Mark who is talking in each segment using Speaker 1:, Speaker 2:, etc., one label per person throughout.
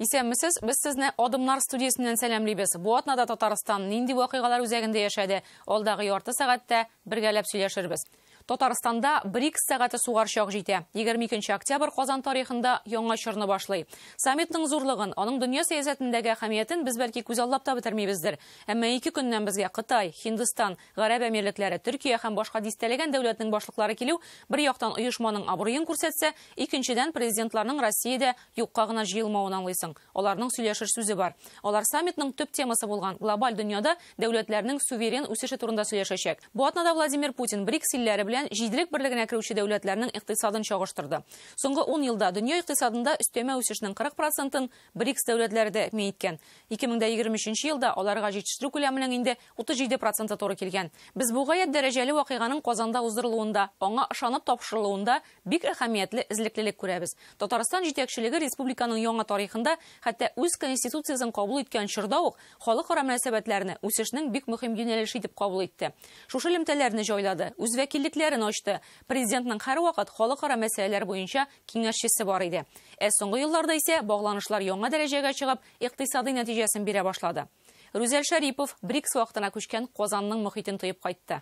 Speaker 1: Исәнмесез, без сезне Адымнар студиясеннән сәламлибез. Бу атнада Татарстан нинди вакыйгалар үзәгендә яшәде? Алдагы ярты сәгатьтә бергәләп сөйләшербез. Татарстанда БРИКС сәгате сугар чак җитә. 22 октябрь Казан тарихында яңа чорны башлый. Саммитның зурлыгын, аның дөнья сәясәтендәге әһәмиятен без бәлки күзаллап та бетермибездер. Әмма ике көннән безгә Кытай, Һиндстан, Гарәп Әмирлекләре, Төркия һәм башка дистәләгән дәүләтнең башлыклары килү бер яктан оешманың абруен күрсәтсә, икенчедән президентларның Россиядә юкка гына җыелмавын аңлыйсың. Аларның сөйләшер сүзе бар. Алар саммитның төп темасы булган глобаль дөньяда дәүләтләрнең суверен үсеше турында сөйләшәчәк. Бу атнада Владимир Путин БРИКС илләре белән җиделек берлегенә керүче дәүләтләрнең икътисадын чагыштырды. Соңгы 10 елда дөнья икътисадында өстәмә үсешнең 40%-ын БРИКС дәүләтләре тәэмин иткән. 2023 елда аларга җитештерү күләменең инде 37% туры килгән. Без бу гаять дәрәҗәле вакыйганың Казанда уздырылуында, аңа ышанып тапшырылуында бик әһәмиятле эзлеклелек күрәбез. Татарстан җитәкчелеге республиканың яңа тарихында, хәтта үз конституциясен кабул иткән чорда ук халыкара мөнәсәбәтләрне үсешнең бик мөһим юнәлеше итеп кабул итте. Шушы элемтәләрне җайлады, үз вәкиллекләрен ачты. Президентның һәрвакыт халыкара мәсьәләләр буенча киңәшчесе бар иде. Ә соңгы елларда исә багланышлар яңа дәрәҗәгә чыгып, икътисадый нәтиҗәсен бирә башлады. Рүзәл Шәрипов БРИКС вакытына күчкән Казанның мөхитен тоеп кайтты.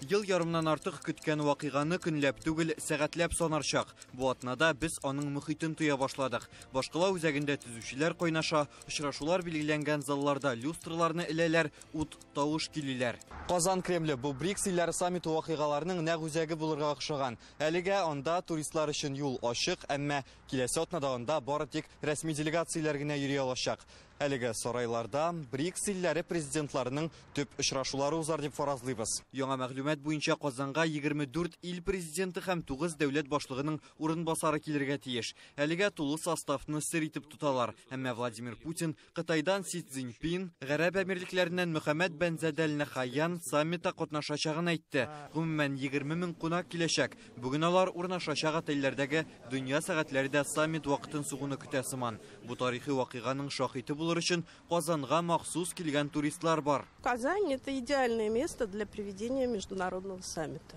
Speaker 2: Ел ярымнан артык көткән вакыйганы көнләп түгел, сәгатьләп санар чак. Бу атнада без аның мөхитен тоя башладык. Башкала үзәгендә төзүчеләр кайнаша, очрашулар билгеләнгән залларда люстраларны эләләр, ут, тавыш көйлиләр. Казан Кремле бу БРИКС илләре саммиты вакыйгаларының нәкъ үзәге булырга охшаган. Әлегә анда туристлар өчен юл ачык, әмма киләсе атнада анда бары тик рәсми делегацияләр генә йөри алачак. Әлеге сарайларда БРИКС илләре президентларының төп очрашулары узар дип фаразлыйбыз. Яңа мәгълүмат буенча Казанга 24 ил президенты һәм 9 дәүләт башлыгының урынбасары килергә тиеш. Әлегә тулы составны сер итеп тоталар. Әмма Владимир Путин Кытайдан Си Цзиньпин, Гарәп Әмирлекләреннән Мөхәммәд бен Зайд Аль Нахаян саммитта катнашачагын әйтте. Гомумән 20 мең кунак киләчәк. Бүген алар урнашачак отельләрдәге дөнья сәгатьләре дә саммит вакытын сугуны көтә сыман. Бу тарихи вакыйганың шаһиты булыр өчен Казанга махсус килгән туристлар бар.
Speaker 3: Казань это идеальное место для проведения международного саммита.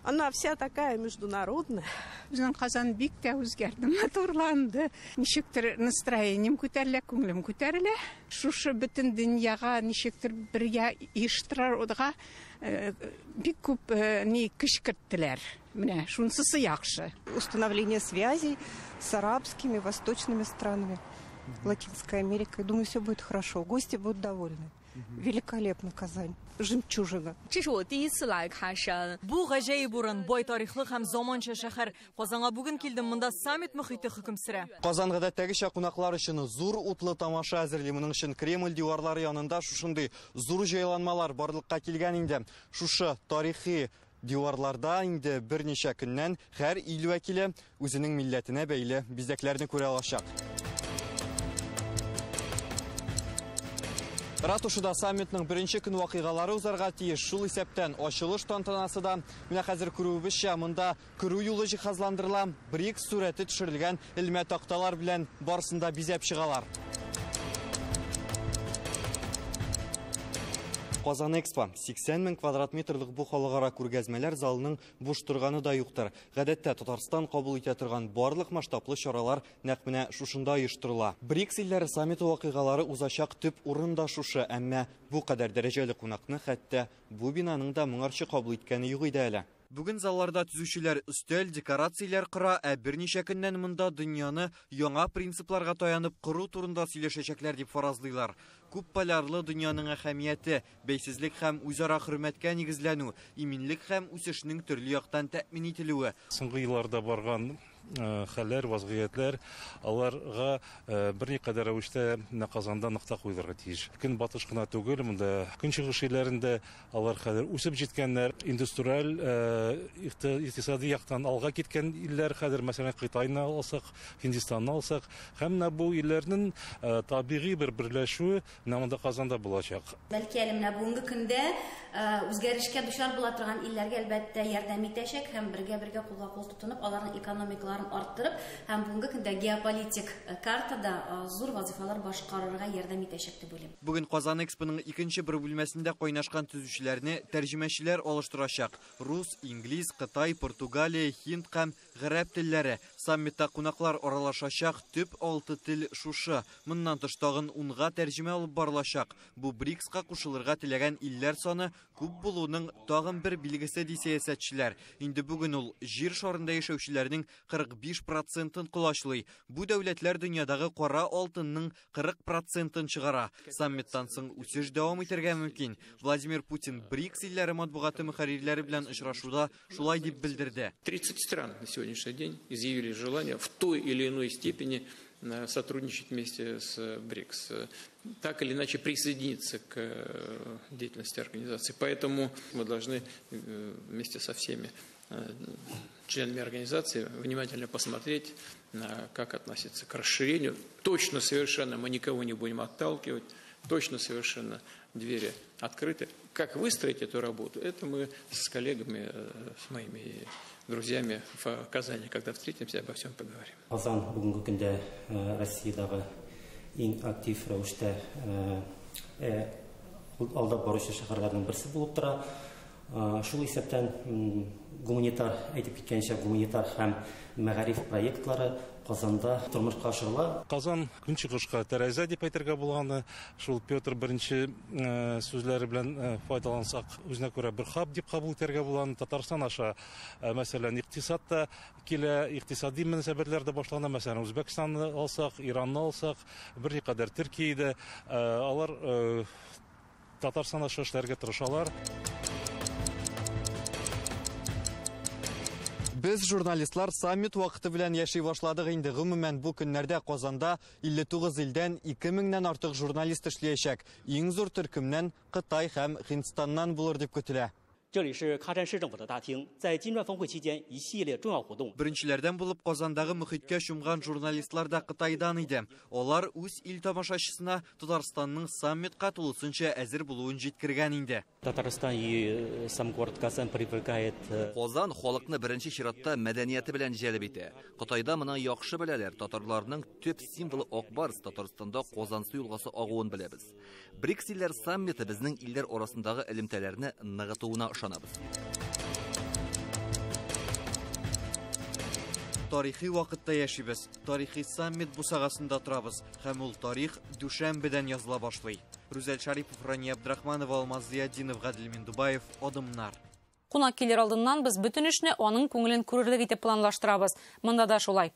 Speaker 3: Она вся такая международная.
Speaker 4: Безнең Казан бик тә үзгәрде, матурланды. Ничектер настроением күтәрелә, күңелем күтәрелә. Шушы бөтен дөньяга ничектер бергә оештырырга бик күп ни көч керттеләр. Менә шунысы яхшы.
Speaker 5: Установление связей с арабскими, восточными странами, Латинской Америкой. Думаю, все будет хорошо. Гости будут довольны. Великолепно Казань. Жемчужина.
Speaker 6: Бу гаҗәеп урын, бай тарихлы һәм заманча шәһәр. Казанга бүген килдем, монда саммит мөхите хөкем сөрә.
Speaker 2: Казан гадәттәгечә кунаклар өчен зур утлы тамаша әзерли. Моның өчен Кремль диварлары янында шушындый зур җайланмалар барлыкка килгән инде. Шушы тарихи диварларда инде берничә көннән һәр ил вәкиле үзенең милләтенә бәйле бизәкләрне күрә алачак. Ратушада саммитның беренче көн вакыйгалары узарга тиеш. Шул исәптән ачылыш тантанасы да. Менә хәзер күрүебезчә, монда керү юлы җиһазландырыла. БРИКС сурәте төшерелгән элмә такталар белән барысын да бизәп чыгалар. Казан Экспо 80 мең квадрат метрлык бу халыкара күргәзмәләр залының буш торганы да юктыр. Гадәттә Татарстан кабул итә торган барлык масштаблы чаралар нәкъ менә шушында оештырыла. БРИКС илләре саммиты вакыйгалары узачак төп урын да шушы, әмма бу кадәр дәрәҗәле кунакны хәтта бу бинаның да моңарчы кабул иткәне юк иде әле. Бүген залларда төзүчеләр өстәл, декорацияләр кора, ә берничә көннән монда дөньяны яңа принципларга таянып кору турында сөйләшәчәкләр дип фаразлыйлар. Күп полярлы дөньяның әһәмияте, бәйсезлек һәм үзара хөрмәткә нигезләнү, иминлек һәм үсешнең төрле яктан тәэмин ителүе.
Speaker 7: Соңгы елларда барган хәлләр, вазгыятьләр аларга берникадәр рәвештә менә Казанда нокта куелырга тиеш. Көнбатыш кына түгел, монда көнчыгыш илләрендә алар хәзер үсеп җиткәннәр, индустриаль, икътисади яктан алга киткән илләр хәзер, мәсәлән, Кытайны алсак, Һиндстанны алсак, һәм менә бу илләрнең табигый бер берләшүе менә монда Казанда булачак.
Speaker 8: Бәлки әле менә бүгенге көндә үзгәрешкә дучар була торган илләргә әлбәттә ярдәм итәчәк һәм бергә-бергә кулга-кул тотынып аларның экономикаларын алымнарын арттырып һәм бүгенге көндә геополитик картада зур вазифалар башкарырга ярдәм итәчәк дип уйлыйм.
Speaker 2: Бүген Казан Экспоның икенче бер бүлмәсендә кайнашкан төзүчеләрне тәрҗемәчеләр алыштырачак. Рус, инглиз, Кытай, Португалия, һинд һәм гарәп телләре. Саммитта кунаклар аралашачак төп 6 тел шушы. Моннан тыш тагын 10га тәрҗемә алып барылачак. Бу БРИКСка кушылырга теләгән илләр саны күп булуның тагын бер билгесе ди сәясәтчеләр. Инде бүген ул җир шарында яшәүчеләрнең 45%-ын колачлый. Бу дәүләтләр дөньядагы кара алтынның 40%-ын чыгара. Саммиттан соң үсеш дәвам итәргә мөмкин. Владимир Путин БРИКС илләре матбугаты мөхәррирләре белән очрашуда шулай дип белдерде.
Speaker 9: 30 стран на сегодняшний день изъявили желание в той или иной степени сотрудничать вместе с БРИКС, так или иначе присоединиться к деятельности организации. Поэтому мы должны вместе со всеми членами организации внимательно посмотреть, как относиться к расширению. Точно совершенно мы никого не будем отталкивать, точно совершенно двери открыты. Как выстроить эту работу, это мы с коллегами, с моими друзьями в Казани, когда встретимся, обо всем поговорим.
Speaker 10: Казан бүгенге көндә Россиядәге иң актив рәвештә алда баручы шәһәрләрнең берсе булып тора. Шул исәптән гуманитар, әйтеп киткәнчә, гуманитар һәм мәгариф проектлары Казанда тормышка ашырыла.
Speaker 7: Казан көнчыгышка тәрәзә дип әйтергә булганы, шул Петр I сүзләре белән файдалансак, үзенә күрә бер хаб дип кабул итәргә булган. Татарстан аша, мәсәлән, икътисад та килә, икътисади мөнәсәбәтләр дә башлана. Мәсәлән, Үзбәкстанны алсак, Иранны алсак, берникадәр Төркиядә, алар Татарстан аша эшләргә тырышалар.
Speaker 2: Без журналистлар саммит вакыты белән яши башладык инде. Гомумән, бу көннәрдә Казанда 59 илдән 2000-нән артык журналист эшләячәк. Иң зур төркемнән Кытай һәм Һиндстаннан булыр дип көтелә. Беренчеләрдән булып Казандагы мөхиткә чумган журналистлар да Кытайдан иде. Алар үз ил тамашачысына Татарстанның саммитка тулысынча әзер булуын җиткергән инде.
Speaker 10: Татарстан и сам город Казан привлекает.
Speaker 11: Казан халыкны беренче чиратта мәдәнияте белән җәлеп итә. Кытайда моны яхшы беләләр. Татарларның төп символы Ак Барс, Татарстанда Казансу елгасы агуын беләбез. БРИКС илләр саммиты безнең илләр арасындагы элемтәләрне ныгытуына ышанабыз.
Speaker 2: Тарихи вакытта яшибез. Тарихи саммит бусагасында торабыз. Һәм ул тарих дүшәмбедән языла башлый. Рүзәл Шарипов, Рания Абдрахманова, Алмаз Зиятдинов, Гадел Миндубаев, Адымнар.
Speaker 1: Кунак килер алдыннан без бөтен эшне аның күңелен күрерлек итеп планлаштырабыз. Монда да шулай.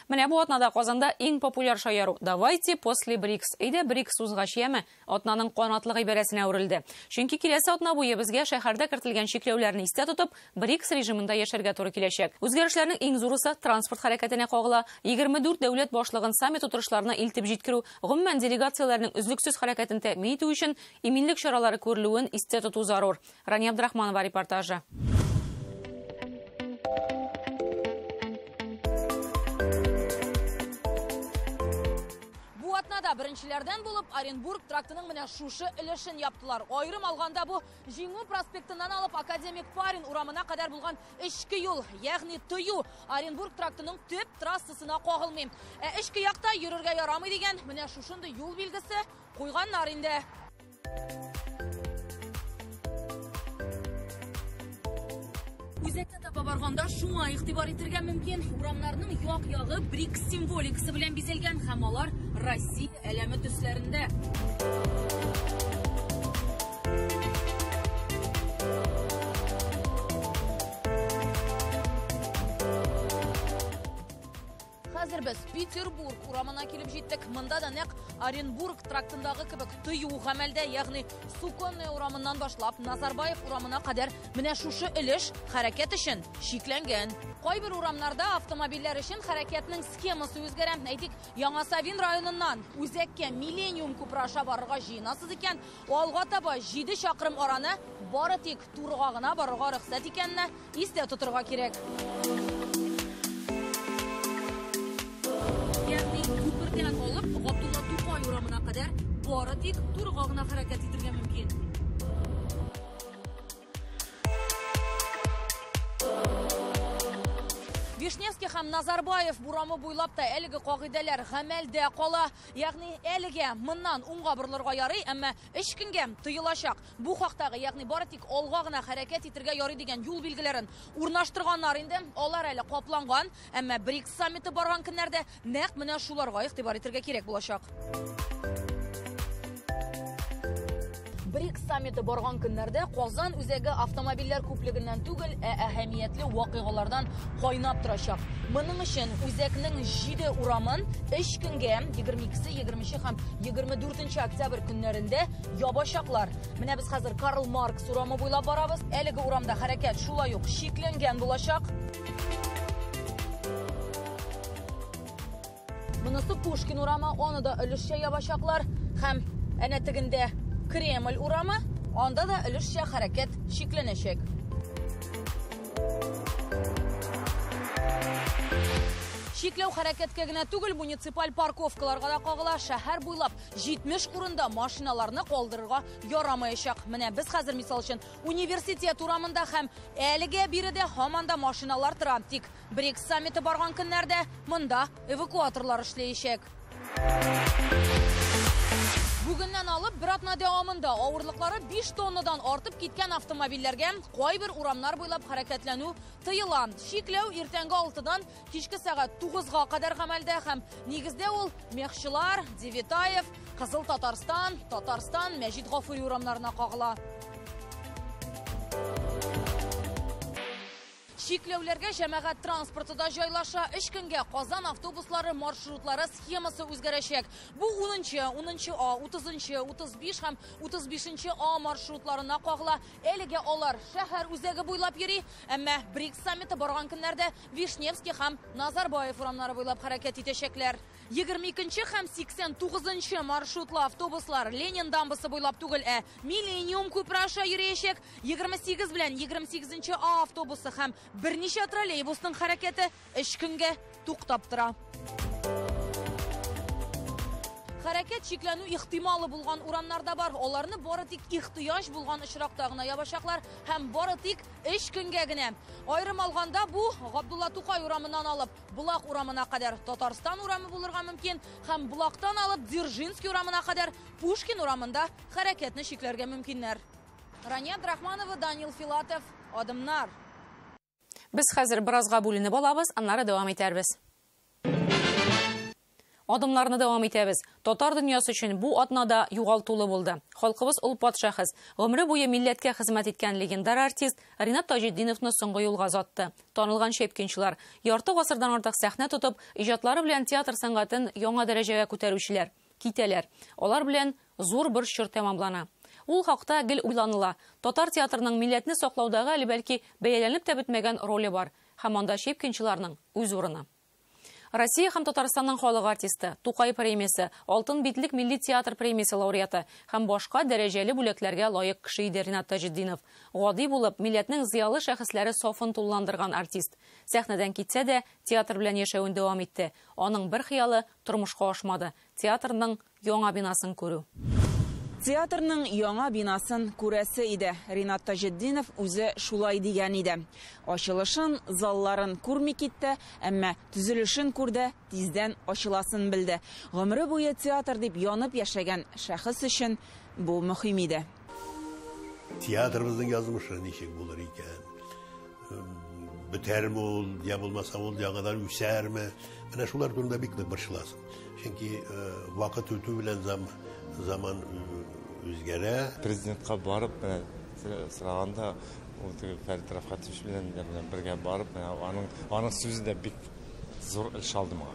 Speaker 1: Менә бу атнада Казанда иң популяр шаяру «Давайте после БРИКС». Әйдә БРИКС узгач яме атнаның канатлы гыйбарәсенә әверелде. Чөнки киләсе атна буе безгә шәһәрдә кертелгән чикләүләрне истә тотып, БРИКС режимында яшәргә туры киләчәк. Үзгәрешләрнең иң зурысы транспорт хәрәкәтенә кагыла. 24 дәүләт башлыгын саммит утырышларына илтеп җиткерү, гомумән делегацияләрнең өзлексез хәрәкәтен тәэмин итү өчен иминлек чаралары күрелүен истә тоту зарур. Рания Абдрахманова репортажы.
Speaker 6: Бу атнада беренчеләрдән булып Оренбург трактының менә шушы өлешен яптылар. Аерым алганда бу Җиңү проспектыннан алып Академик Парин урамына кадәр булган эчке юл, ягъни тыю Оренбург трактының төп трассасына кагылмый. Ә эчке якта йөрергә ярамый дигән менә шушындый юл билгесе куйганнар инде. Үзәккә таба барганда шуңа игътибар итәргә мөмкин. Урамнарның як-ягы БРИКС символикасы белән бизәлгән һәм алар Россия әләме төсләрендә. Хәзер без Петербург урамына килеп җиттек. Монда да нәкъ Оренбург трактындагы кебек тыю гамәлдә, ягъни Суконная урамыннан башлап Назарбаев урамына кадәр менә шушы өлеш хәрәкәт өчен чикләнгән. Кайбер урамнарда автомобильләр өчен хәрәкәтнең схемасы үзгәрә. Әйтик, Яңа Савин районыннан үзәккә Миллениум күпере аша барырга җыенасыз икән, алга таба 7 чакрым араны бары тик турыга гына барырга рөхсәт икәнне истә тотырга кирәк. Ягъни күпердән алып Габдулла Тукай урамына кадәр бары тик турыга гына хәрәкәт итәргә мөмкин. Вишневский һәм Назарбаев урамы буйлап та әлеге кагыйдәләр гамәлдә кала. Ягъни әлегә моннан уңга борылырга ярый, әмма өч көнгә тыелачак. Бу хактагы, ягъни бары тик алга гына хәрәкәт итәргә ярый дигән юл билгеләрен урнаштырганнар инде. Алар әле капланган, әмма БРИКС саммиты барган көннәрдә нәкъ менә шуларга игътибар итәргә кирәк булачак. БРИКС саммиты барган көннәрдә Казан үзәге автомобильләр күплегеннән түгел, ә әһәмиятле вакыйгалардан кайнап торачак. Моның өчен үзәкнең 7 урамын 3 көнгә 22, 20 һәм 24 октябрь көннәрендә ябачаклар. Менә без хәзер Карл Маркс урамы буйлап барабыз. Әлеге урамда хәрәкәт шулай ук чикләнгән булачак. Монысы Пушкин урамы, аны да өлешчә ябачаклар. Һәм әнә тегендә Кремль урамы, анда да өлешчә хәрәкәт чикләнәчәк. Чикләү хәрәкәткә генә түгел, муниципаль парковкаларга да кагыла. Шәһәр буйлап 70 урында машиналарны калдырырга ярамаячак. Менә без хәзер, мисал өчен, университет урамында һәм әлегә биредә һаман да машиналар тора. Тик БРИКС саммиты барган көннәрдә монда эвакуаторлар эшләячәк. Бүгеннән алып бер атна дәвамында авырлыклары 5 тоннадан артып киткән автомобильләргә кайбер урамнар буйлап хәрәкәтләнү тыела. Чикләү иртәнге 6-дан кичке сәгать 9-га кадәр гамәлдә һәм нигездә ул Мехчылар, Девятаев, Кызыл Татарстан, Татарстан, Мәҗит Гафури урамнарына кагыла. Чикләүләргә җәмәгать транспорты да җайлаша. 3 көнгә Казан автобуслары маршрутлары схемасы үзгәрәчәк. Бу 10-нчы, 10-нчы А, 30-нчы, 35 һәм 35-нче А маршрутларына кагыла. Әлегә алар шәһәр үзәге буйлап йөри, әмма БРИКС саммиты барган көннәрдә Вишневский һәм Назарбаев урамнары буйлап хәрәкәт итәчәкләр. 22-нче һәм 89-нчы маршрутлы автобуслар Ленин дамбасы буйлап түгел, ә Миллениум күпере аша йөриячәк. 28 белән 28-нче А автобусы һәм берничә троллейбусның хәрәкәте 3 көнгә туктап тора. Хәрәкәт чикләнү ихтималы булган урамнарда бар. Аларны бары тик ихтыяҗ булган очракта гына ябачаклар һәм бары тик 3 көнгә генә. Аерым алганда бу Габдулла Тукай урамыннан алып Булак урамына кадәр Татарстан урамы булырга мөмкин һәм Булактан алып Дзержинский урамына кадәр Пушкин урамында хәрәкәтне чикләргә мөмкиннәр. Рания Абдрахманова, Данил Филатов, Адымнар.
Speaker 1: Без хәзер беразга бүленеп алабыз, аннары дәвам итәрбез. Адымнарны дәвам итәбез. Татар дөньясы өчен бу атнада югалтулы булды. Халкыбыз олпат шәхес, гомере буе милләткә хезмәт иткән легендар артист Ринат Таҗетдиновны соңгы юлга озатты. Танылган шәпкенчеләр, ярты гасырдан артык сәхнә тотып, иҗатлары белән театр сәнгатен яңа дәрәҗәгә күтәрүчеләр китәләр. Алар белән зур бер чор тәмамлана. Ул хакта гел уйланыла. Татар театрының милләтне саклаудагы әле бәлки бәяләнеп тә бетмәгән роле бар. Һәм анда шәпкенчеләрнең үз урыны. Россия һәм Татарстанның халык артисты, Тукай премиясе, Алтын битлек милли театр премиясе лауреаты һәм башка дәрәҗәле бүләкләргә лаек кеше иде Ринат Таҗетдинов. Гади булып, милләтнең зыялы шәхесләре сафын тулыландырган артист. Сәхнәдән китсә дә, театр белән яшәвен дәвам итте. Аның бер хыялы тормышка ашмады. Театрның яңа бинасын күрү.
Speaker 12: Театрның яңа бинасын күрәсе иде. Ринат Таҗетдинов үзе шулай дигән иде. Ачылышын, залларын күрми китте, әмма төзелешен күрде, тиздән ачыласын белде. Гомере буе театр дип янып яшәгән шәхес өчен бу мөһим иде.
Speaker 13: Театрыбызның язмышы ничек булыр икән? Бетәрме ул, я булмаса ул яңадан үсәрме? Менә шулар турында бик нык борчыласың. Чөнки вакыт үтү белән заман үзгәрә.
Speaker 14: Президентка барып, менә сораганда, ул теге Фәрит Рафкатович белән бергә барып, менә аның сүзе дә бик зур эш алды моңа.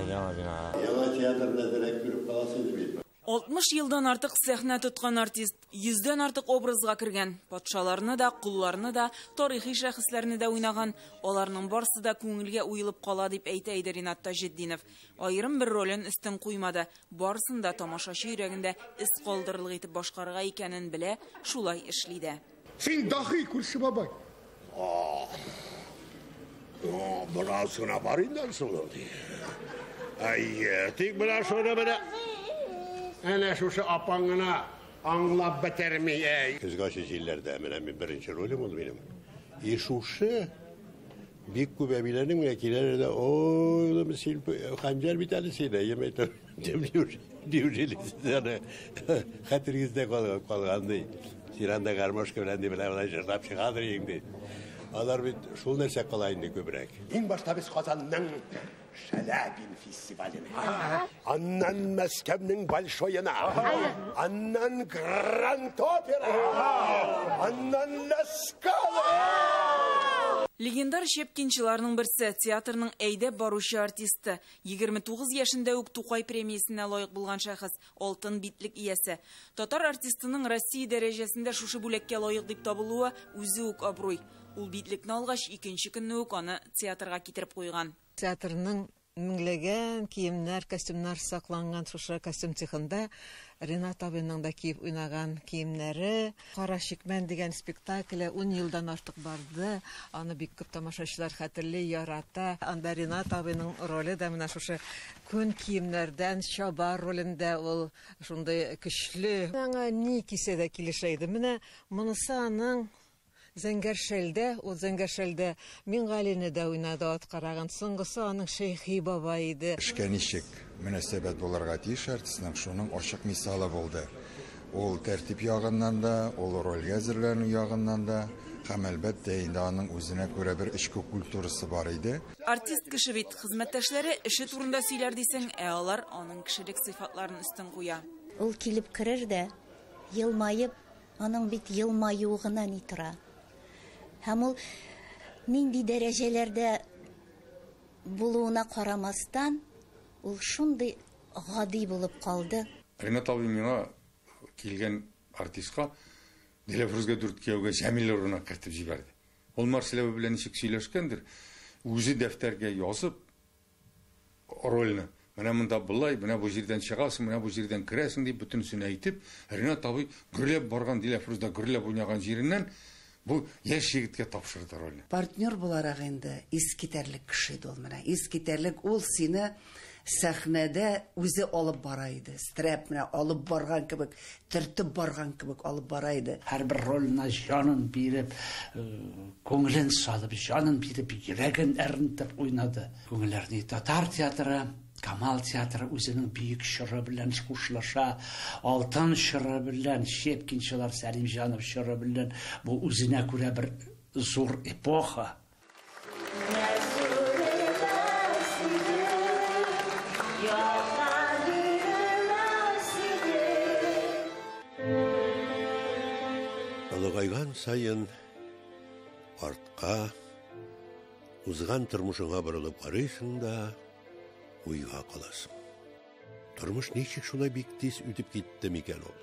Speaker 14: Яңа бина.
Speaker 13: Яңа театрны әзерәк күреп каласың бит.
Speaker 12: 60 елдан артык сәхнә тоткан артист, 100дән артык образга кергән, патшаларны да, колларны да, тарихи шәхесләрне дә уйнаган, аларның барсы да күңелгә уелып кала дип әйтә иде Ринат Таҗетдинов. Аерым бер ролен өстен куймады, барысын да тамашачы йөрәгендә эз калдырырлык итеп башкарырга икәнен белә, шулай эшли дә.
Speaker 15: Син дахи күрше бабай. Бераз гына бар инде шул. Әйе, тик менә шуны менә. Әнә шушы апаң гына аңлап бетерми, әй.
Speaker 13: Көзгә җилләрдә менә мин беренче ролем ул минем. И шушы Бик күп әбиләрнең менә киләләр дә, ой, улым, син Хәнҗәр бит әле син, әйеме әйтәм. Неужели сез аны хәтерегездә калган ди. Син анда гармошка белән ди, менә болай җырлап чыгадыр идең ди. Алар бит шул нәрсә кала инде күбрәк.
Speaker 15: Иң башта без Казанның Шаляпин фестиваленә, аннан Мәскәүнең Большоена, аннан Гранд Опера, аннан Ла Скала.
Speaker 12: Легендар щепкинчыларның берсе, театрның әйдәп баручы артисты. 29 яшендә үк Тукай премиясенә лаек булган шәхес, алтын битлек иясе. Татар артистының Россия дәрәҗәсендә шушы бүләккә лаек дип табылуы үзе үк абруй. Ул битлекне алгач, икенче көнне үк аны театрга китереп куйган.
Speaker 16: Театрның меңләгән киемнәр, костюмнар сакланган шушы костюм цехында Ренат абыйның да киеп уйнаган киемнәре. Кара чикмән дигән спектакле 10 елдан артык барды. Аны бик күп тамашачылар хәтерли, ярата. Анда Ренат абыйның роле дә менә шушы күн киемнәрдән чаба ролендә, ул шундый көчле. Аңа ни кисә дә килешә иде. Менә монысы аның Зәңгәр шәлдә, ул Зәңгәр шәлдә Мингалине дә уйнады ат караган. Соңгысы аның Шәйхи баба иде.
Speaker 17: Эшкә ничек мөнәсәбәт булырга тиеш артистның, шуның ачык мисалы булды. Ул тәртип ягыннан да, ул рольгә әзерләнү ягыннан да, һәм әлбәттә инде аның үзенә күрә бер эчке культурасы бар иде.
Speaker 12: Артист кеше бит, хезмәттәшләре эше турында сөйләр дисең, ә алар аның кешелек сыйфатларын өстен куя.
Speaker 8: Ул килеп керер дә, елмаеп, аның бит елмаюы гына ни тора. Һәм ул нинди дәрәҗәләрдә булуына карамастан, ул шундый гади булып калды.
Speaker 18: Ренат абый миңа килгән артистка Диләфрүзгә дүрт кияүгә Җәмил урынына кертеп җибәрде. Ул Марсель абый белән ничек сөйләшкәндер, үзе дәфтәргә язып рольне. Менә монда болай, менә бу җирдән чыгасың, менә бу җирдән керәсең дип бөтенесен әйтеп, Ренат абый гөрләп барган Диләфрүздә гөрләп уйнаган җиреннән бу яшь егеткә тапшырды рольне.
Speaker 19: Партнер буларак инде искитәрлек кеше иде ул менә. Искитәрлек, ул сине сәхнәдә үзе алып бара иде. Стрәп менә алып барган кебек, төртеп барган кебек алып бара иде.
Speaker 20: Һәрбер роленә җанын биреп, күңелен салып, җанын биреп, йөрәген әрнетеп уйнады. Күңелләрне татар театры, Камал театры үзенең бөек чоры белән хушлаша, алтын чоры белән, Щепкинчылар, Сәлимҗанов чоры белән, бу үзенә күрә бер зур эпоха.
Speaker 13: Олыгайган сайын артка, узган тормышыңа борылып карыйсың да, уйга каласың. Тормыш ничек шулай бик тиз үтеп китте микән ул?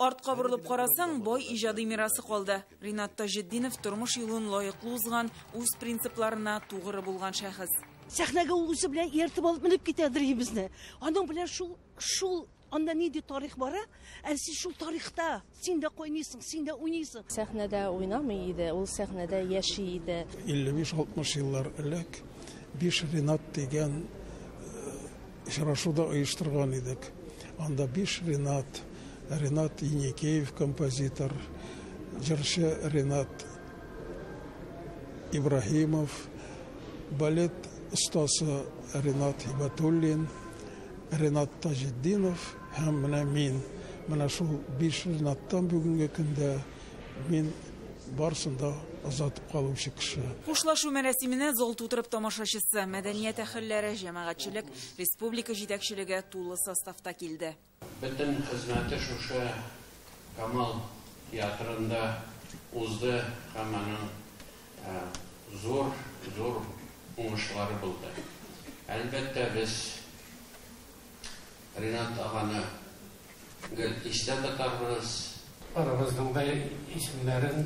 Speaker 12: Артка борылып карасаң, бай иҗади мирасы калды. Ринат Таҗетдинов тормыш юлын лаеклы узган, үз принципларына тугры булган шәхес.
Speaker 3: Сәхнәгә ул үзе белән ияртеп алып менеп китәдер безне. Аның белән шул анда нинди тарих бара, ә син шул тарихта, син дә кайныйсың, син дә уйныйсың.
Speaker 21: Сәхнәдә уйнамый иде, ул сәхнәдә яши иде.
Speaker 22: 55-60 еллар элек 5 Ринат дигән очрашуда оештырган идек. Анда 5 Ринат, Ринат Еникеев композитор, җырчы Ринат Ибраһимов, балет остасы Ринат Һибатуллин, Ринат Таҗетдинов һәм менә мин. Менә шул 5 Ринаттан бүгенге көндә мин барысын да озатып калучы кеше.
Speaker 12: Хушлашу мәрасименә зал тутырып тамашачысы, мәдәният әһелләре, җәмәгатьчелек, республика җитәкчелеге тулы составта килде.
Speaker 9: Бөтен хезмәте шушы Камал театрында узды һәм аның зур уңышлары булды. Әлбәттә, без Ринат аганы гел истә тотарбыз.
Speaker 23: Барыбызның да исемнәрен,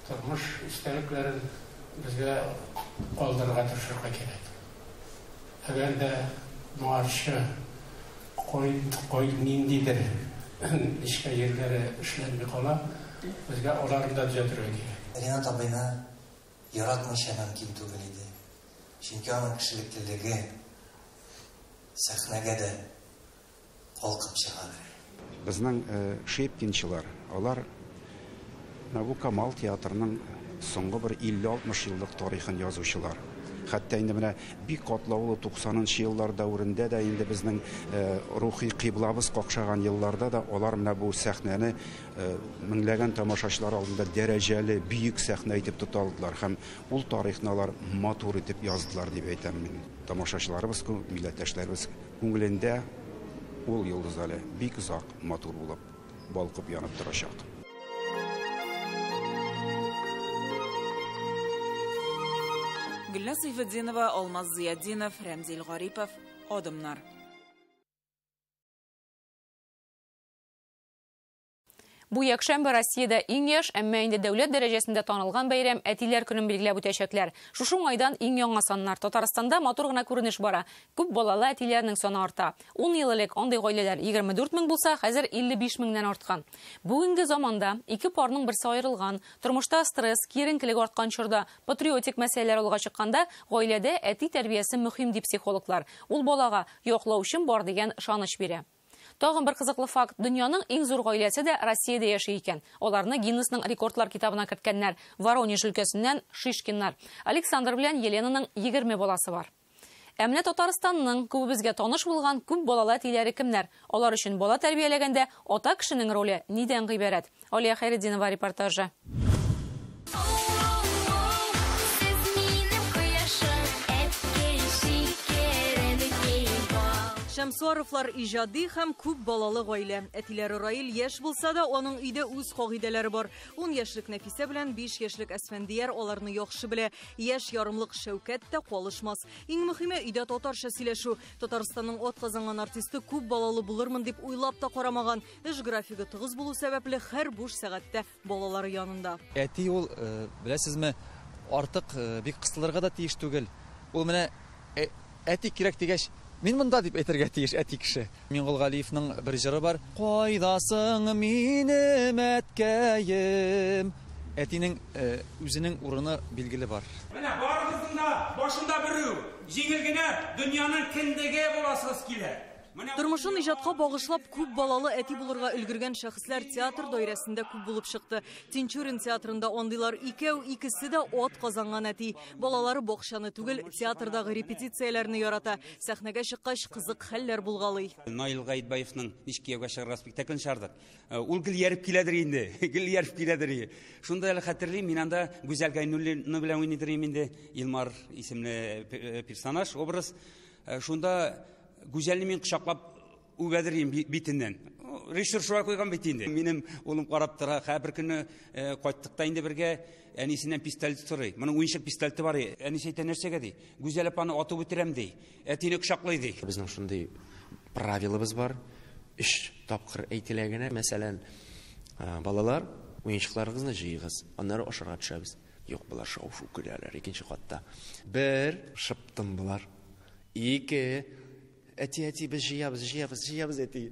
Speaker 23: тормыш истәлекләрен безгә калдырырга тырышырга кирәк. Әгәр дә моңарчы кой ниндидер нечкә җирләре эшләнми кала, безгә аларны да төзәтергә кирәк.
Speaker 24: Ринат абыйны яратмыйча мөмкин түгел иде. Чөнки аның кешелеклелеге сәхнәгә дә калкып чыгады.
Speaker 25: Безнең Щепкинчылар, алар бу Камал театрының
Speaker 4: соңгы бер 50-60 еллык тарихын язучылар. Хәтта инде менә бик катлаулы 90нчы еллар дәверендә дә инде безнең рухи кыйблабыз какшаган елларда да алар менә бу сәхнәне меңләгән тамашачылар алдында дәрәҗәле, бөек сәхнә итеп тота алдылар һәм ул тарихны алар матур итеп яздылар дип әйтәм мин. Тамашачыларыбыз, милләттәшләребез күңелендә ул йолдыз әле бик озак матур булып балкып янып торачак.
Speaker 12: Гөлназ Сәйфетдинова, Алмаз Зыятдинов, Рәмзил Гарипов, Адымнар.
Speaker 1: Бу якшәмбе Россиядә иң яшь, әмма инде дәүләт дәрәҗәсендә танылган бәйрәм Әтиләр көнен билгеләп үтәчәкләр. Шушы уңайдан иң яңа саннар. Татарстанда матур гына күренеш бара. Күп балалы әтиләрнең саны арта. 10 ел элек андый гаиләләр 24 мең булса, хәзер 55 меңнән арткан. Бүгенге заманда ике парның берсе аерылган, тормышта стресс, киеренкелек арткан чорда, патриотик мәсьәләләр алга чыкканда, гаиләдә әти тәрбиясе мөһим дип психологлар. Ул балага яклаучым бар дигән ышаныч бирә. Тагын бер кызыклы факт: дөньяның иң зур гаиләсе дә Россиядә яши икән. Аларны Гиннесның рекордлар китабына керткәннәр. Воронеж өлкәсеннән Шишкиннар. Александр белән Еленаның 20 баласы бар. Ә менә Татарстанның күбебезгә таныш булган күп балалы әтиләре кемнәр? Алар өчен бала тәрбияләгәндә ата кешенең роле нидән гыйбарәт? Алия Хәйретдинова репортажы.
Speaker 5: Шәмсуаровлар иҗади һәм күп балалы гаилә. Әтиләре Раил яшь булса да, аның өйдә үз кагыйдәләре бар. 10 яшьлек Нәфисә белән 5 яшьлек Әсфәндияр аларны яхшы белә. Яшь ярымлык Шәүкәт тә калышмас. Иң мөһиме өйдә татарча сөйләшү. Татарстанның ат казанган артисты күп балалы булырмын дип уйлап та карамаган. Эш графигы тыгыз булу сәбәпле һәр буш сәгатьтә балалары янында.
Speaker 7: Әти ул, беләсезме, артык бик кысылырга да тиеш түгел. Ул менә әти кирәк дигәч, мин монда дип әйтергә тиеш әти кеше. Миңгол Галиевның бер җыры бар. Кайдасың минем әткәем? Әтинең үзенең урыны билгеле бар.
Speaker 10: Менә барыгызның да башында берү, җиңел генә дөньяның кендеге буласыгыз килә.
Speaker 5: Тормышын иҗатка багышлап күп балалы әти булырга өлгергән шәхесләр театр даирәсендә күп булып чыкты. Тинчурин театрында андыйлар икәү, икесе дә ат казанган әти. Балалары бакчаны түгел, театрдагы репетицияләрне ярата. Сәхнәгә чыккач кызык хәлләр булгалый.
Speaker 10: Наил Гаитбаевның Ничек кияүгә чыгарга спектаклен чыгардык. Ул гел ярып киләдер инде, гел ярып киләдер. Шунда әле хәтерлим, мин анда Гүзәл Гайнуллина белән уйныйдыр инде, Илмар исемле персонаж, образ. Шунда Гүзәлне мин кочаклап үбәдер битеннән. Режиссер шулай куйган бит инде. Минем улым карап тора, һәр көнне кайттык та инде бергә, әнисеннән пистолет сорый. Моның уенчык пистолеты бар. Әнисе әйтә, нәрсәгә ди? Гүзәл апаны атып үтерәм ди. Әтине кочаклый ди.
Speaker 25: Безнең шундый правилабыз бар. 3 тапкыр әйтелә генә. Мәсәлән, балалар, уенчыкларыгызны җыегыз, аннары ашарга төшәбез. Юк, болар шау-шу көләләр икенче катта. 1, шыптым болар. 2, әти, әти, без җыябыз, җыябыз, җыябыз, әти.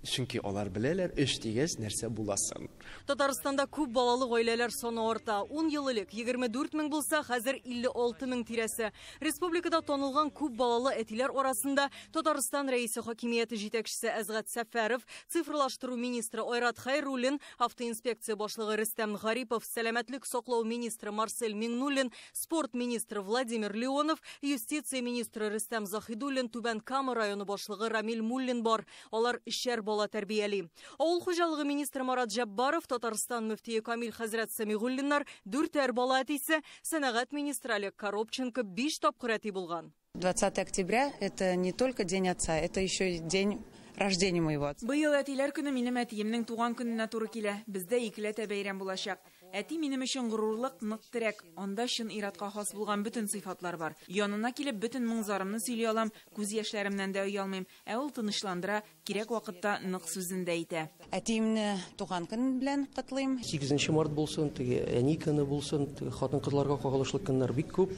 Speaker 25: Чөнки алар беләләр, 3 дигәч нәрсә буласын.
Speaker 5: Татарстанда күп балалы гаиләләр саны арта. 10 ел элек 24 мең булса, хәзер 56 мең тирәсе. Республикада танылган күп балалы әтиләр арасында Татарстан Рәисе хакимияте җитәкчесе Әзгать Сәфәров, цифрлаштыру министры Айрат Хайруллин, автоинспекция башлыгы Рөстәм Гарипов, сәламәтлек саклау министры Марсель Миңнуллин, спорт министры Владимир Леонов, юстиция министры Рөстәм Заһидуллин, Түбән Кама районы башлыгы Рамил Муллин бар. Алар өчәр бала тәрбияли. Авыл хуҗалыгы министры Марат Җаббаров, Татарстан мөфтие Камил хәзрәт Сәмигуллиннар 4 бала әтисе, сәнәгать министры Олег Коробченко 5 тапкыр әти булган.
Speaker 26: 20 октября это не только день отца, это еще и день рождения моего отца.
Speaker 12: Быел әтиләр көне минем әтиемнең туган көненә туры килә. Бездә икеләтә бәйрәм булачак. Әти минем өчен горурлык, нык терәк. Анда чын иратка хас булган бөтен сыйфатлар бар. Янына килеп бөтен моң-зарымны сөйли алам, күз яшьләремнән дә оялмыйм. Ә ул тынычландыра, кирәк вакытта нык сүзен дә әйтә.
Speaker 26: Әтиемне туган көн белән котлыйм.
Speaker 27: 8 март булсын, теге әни көне булсын, теге хатын-кызларга кагылышлы көннәр бик күп.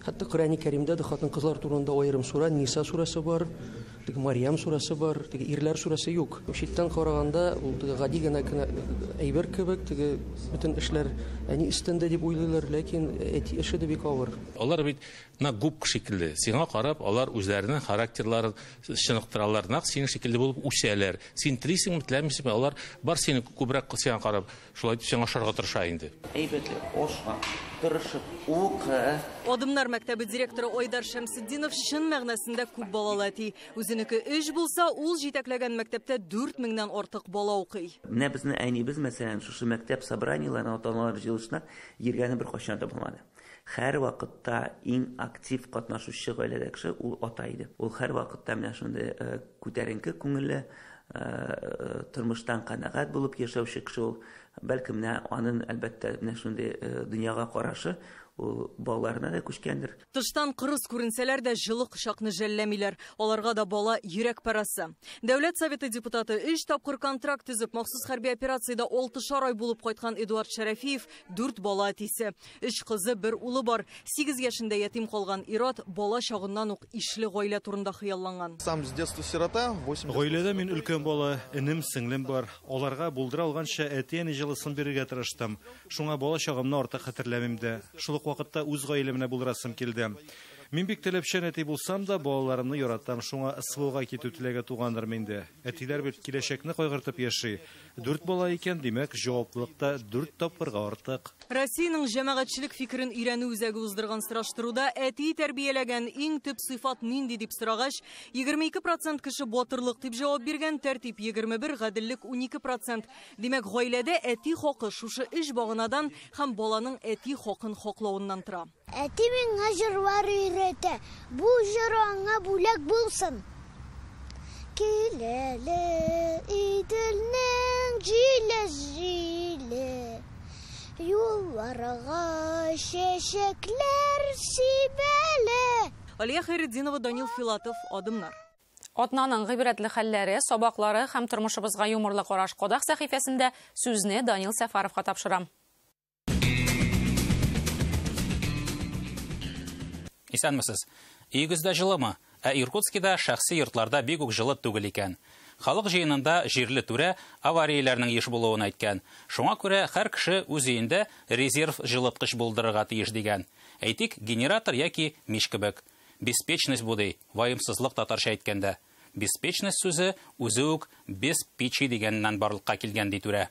Speaker 27: Хәтта Коръәни Кәримдә дә хатын-кызлар турында аерым сура, Ниса сурасы бар. Теге Марьям сурәсе бар, теге ирләр сурәсе юк. Читтән караганда ул теге гади генә әйбер кебек, теге бөтен эшләр әни өстендә дип уйлыйлар, ләкин әти эше дә бик авыр.
Speaker 2: Алар бит нәкъ губка шикелле. Сиңа карап, алар үзләренең характерларын чыныктыралар, нәкъ синең шикелле булып үсәләр. Син телисеңме, теләмисеңме, алар бар сине күбрәк сиңа карап, шулай итеп сиңа ошарга тырыша инде.
Speaker 6: Әйбәтле аша, тырышып укы.
Speaker 5: Адымнар мәктәбе директоры Айдар Шәмсетдинов чын мәгънәсендә күп балалы әти. Үзенеке 3 булса, ул җитәкләгән мәктәптә 4000-нән артык бала укый.
Speaker 6: Менә безнең әнибез, мәсәлән, шушы мәктәп собраниеләренә, ата-аналар җыелышына йөргәне бер кайчан да булмады. Һәр вакытта иң актив катнашучы гаиләдә кеше ул ата иде. Ул һәр вакытта менә шундый күтәренке күңелле, тормыштан канәгать булып яшәүче кеше ул. Бәлки менә аның әлбәттә менә шундый дөньяга карашы ул балаларына да күчкәндер.
Speaker 5: Тыштан кырыс күренсәләр дә җылы кочакны жәлләмиләр. Аларга да бала йөрәк парасы. Дәүләт Советы депутаты 3 тапкыр контракт төзеп, махсус хәрби операциядә 6 ай булып кайткан Эдуард Шәрәфиев 4 бала әтисе. 3 кызы, 1 улы бар. 8 яшендә ятим калган ир-ат бала чагыннан ук ишле гаилә турында хыялланган.
Speaker 11: Сам с детства сирота, 8
Speaker 14: Гаиләдә мин өлкән бала, энем, сеңлем бар. Аларга булдыра алганча әти-әни җылысын бирергә тырыштым. Шуңа бала чагымны артык хәтерләмим дә. Шул ук вакытта үз гаиләмне булдырасым килде. Мин бик таләпчән әти булсам да, балаларымны яратам, шуңа СВОга китү теләге тугандыр миндә. Әтиләр бит киләчәкне кайгыртып яши. 4 бала икән, димәк, җаваплылык та 4 тапкырга артык.
Speaker 5: Россиянең җәмәгатьчелек фикерен өйрәнү үзәге уздырган сораштыруда әти тәрбияләгән иң төп сыйфат нинди дип сорагач, 22% кеше батырлык дип җавап биргән, тәртип 21, гаделлек 12%. Димәк, гаиләдә әти хакы шушы 3 баганадан һәм баланың әти хакын хаклавыннан тора.
Speaker 15: Әти миңа җырлар өйрәтә. Бу җыр аңа бүләк булсын. Киләле Иделнең җиле-җиле, юлларга чәчәкләр сибәле.
Speaker 5: Алия Хәйретдинова, Данил Филатов, Адымнар.
Speaker 1: Атнаның гыйбрәтле хәлләре, сабаклары һәм тормышыбызга юморлы караш Кодак сәхифәсендә сүзне Данил Сәфаровка тапшырам.
Speaker 16: Исәнмесез. Өегездә җылымы? Ә Иркутскида шәхси йортларда бик үк җылы түгел икән. Халык җыенында җирле түрә аварияләрнең еш булуын әйткән. Шуңа күрә һәр кеше үз өендә резерв җылыткыч булдырырга тиеш дигән. Әйтик, генератор яки мич кебек. Беспечность бу ди, ваемсызлык татарча әйткәндә. Беспечность сүзе үзе үк без печи дигәннән барлыкка килгән ди түрә.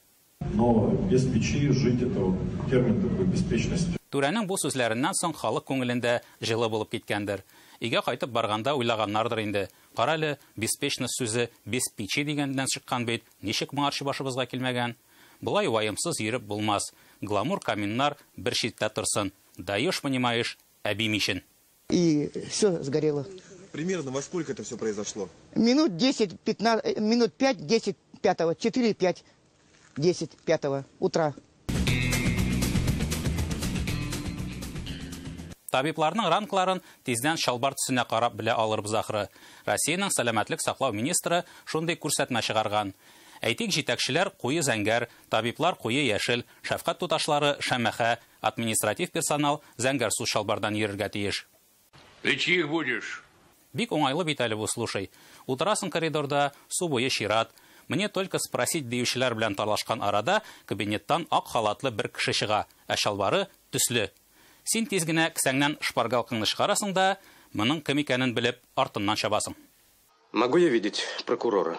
Speaker 17: Но без печи жить это вот термин такой беспечность.
Speaker 16: Түрәнең бу сүзләреннән соң халык күңелендә җылы булып киткәндер. Өйгә кайтып барганда уйлаганнардыр инде. Карале, беспечность сүзе без печи дигәннән чыккан бит, ничек моңарчы башыбызга килмәгән? Болай ваемсыз йөреп булмас. Гламур каминнар бер читтә торсын. Даешь, понимаешь, әби мичен.
Speaker 28: И все сгорело.
Speaker 29: Примерно во сколько это все произошло?
Speaker 28: Минут 10, 15, минут 5, 10, 5, 4, 5, 10, 5 утра.
Speaker 16: Табибларның рангларын тиздән чалбар төсенә карап белә алырбыз ахры. Россиянең сәламәтлек саклау министры шундый күрсәтмә чыгарган. Әйтик, җитәкчеләр куе зәңгәр, табиблар куе яшел, шәфкать туташлары шәмәхә, административ персонал зәңгәр су чалбардан йөрергә тиеш.
Speaker 30: Ты чьих будешь?
Speaker 16: Бик уңайлы бит әле бу, слушай. Утырасың коридорда, су буе чират. Мне только спросить диючеләр белән талашкан арада кабинеттан ак халатлы бер кеше чыга, ә чалбары төсле. Син тиз генә кесәңнән шпаргалкаңны чыгарасың да, моның кем икәнен белеп, артыннан чабасың.
Speaker 31: Могу я видеть прокурора?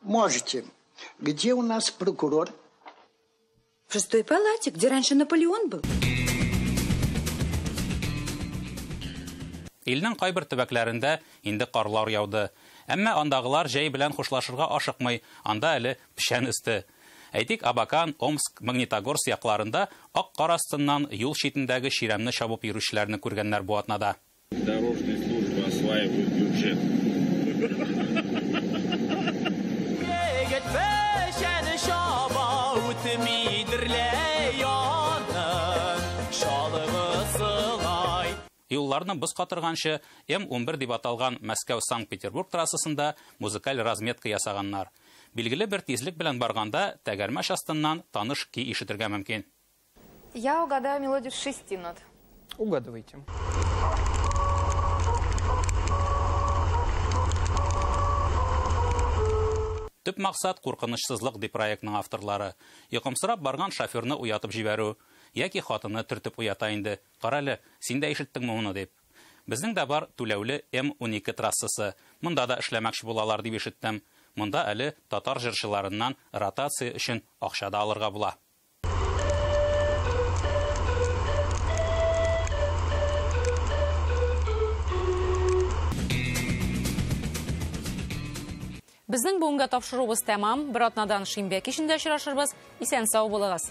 Speaker 32: Можете. Где у нас прокурор?
Speaker 33: В 6-й палате, где раньше Наполеон был.
Speaker 16: Илнең кайбер төбәкләрендә инде карлар яуды. Әмма андагылар җәй белән хушлашырга ашыкмый, анда әле печән өсте. Әйтик, Абакан, Омск, Магнитогорск якларында ак кар астыннан юл читендәге чирәмне чабып йөрүчеләрне күргәннәр бу атнада.
Speaker 34: Дорожная служба осваивает бюджет.
Speaker 16: Юлларны боз катырганчы М11 дип аталган Мәскәү-Санкт-Петербург трассасында музыкаль разметка ясаганнар. Билгеле бер тизлек белән барганда тәгәрмәч астыннан таныш көй ишетергә мөмкин.
Speaker 35: Я угадаю мелодию с 6 нот.
Speaker 9: Угадывайте.
Speaker 16: Төп максат куркынычсызлык ди проектның авторлары. Йокымсырап барган шоферны уятып җибәрү яки хатыны төртеп уята инде. Карале, син дә ишеттеңме моны дип. Безнең дә бар түләүле М12 трассасы. Монда да эшләмәкче булалар дип ишеттем. Монда әле татар җырчыларыннан ротация өчен акча да алырга була.
Speaker 1: Безнең бүгенге тапшыруыбыз тәмам. Бер атнадан шимбә кичендә очрашырбыз. Исән сау булыгыз.